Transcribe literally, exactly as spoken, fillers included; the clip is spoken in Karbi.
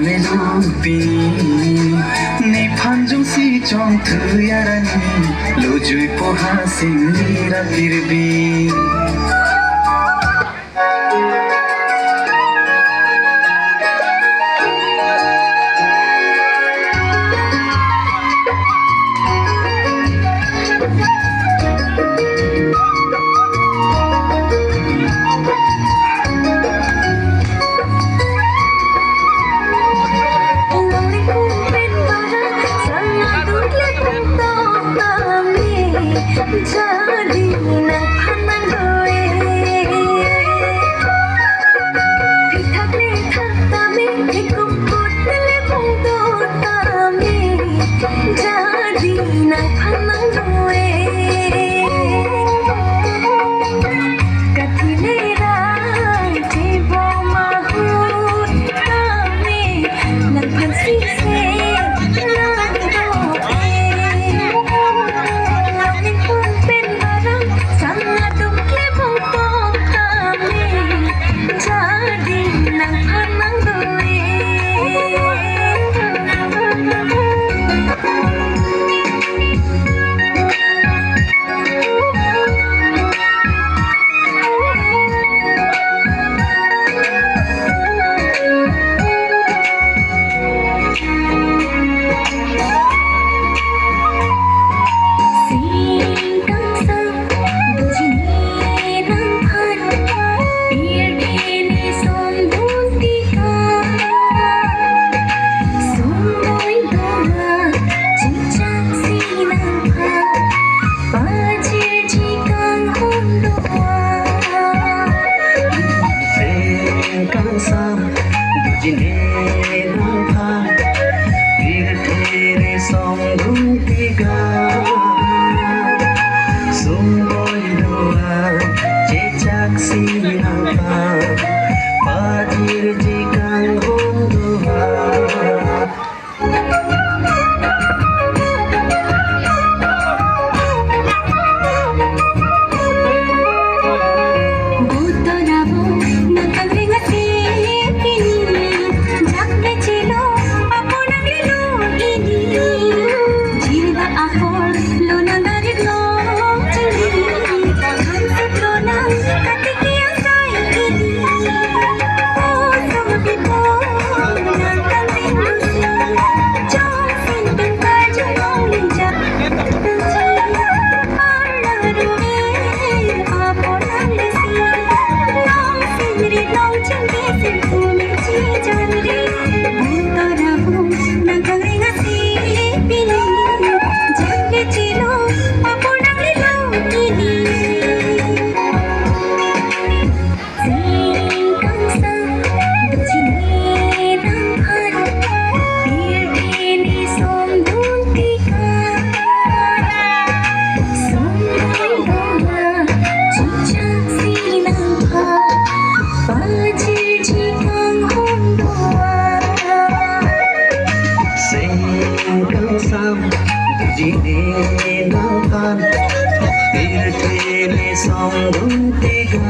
Nelupi, nephan jongsi chongthu arni, lojui poha singli ra pirbi. Jadi nangphan nangdo-e. Kathi le ra chebom ahut tame nangphan singse nangdo-e. Nangphan pen barang sang aduk le bong tong tame. Jadi nangphan nangdo-e. Sing kangsam dojine nangphan, pirthe ne som dun tika. Sumboi doha, chechak si nangphan, pajirji kanghon doha. Sing kangsam dojine nangphan, pirthe ne som dun tika. Sumboi doha, chechak si nangphan, pajirji kanghon doha. Buto rabo nangkangreng asi pini, jak mechelo apo nanglelo ini. Jirda apor lo nangdarit lo chingri, kangsam lo nang katiki asai ini. O song bipo nangkangreng asi, jongsi pen kajulong linjak. Sing kangsam dojine nangphan, pirthe ne som dun tika. Sumboi doha, chechak si nangphan, pajirji kanghon doha. Sing kangsam dojine nangphan, pirthe ne som dun tika.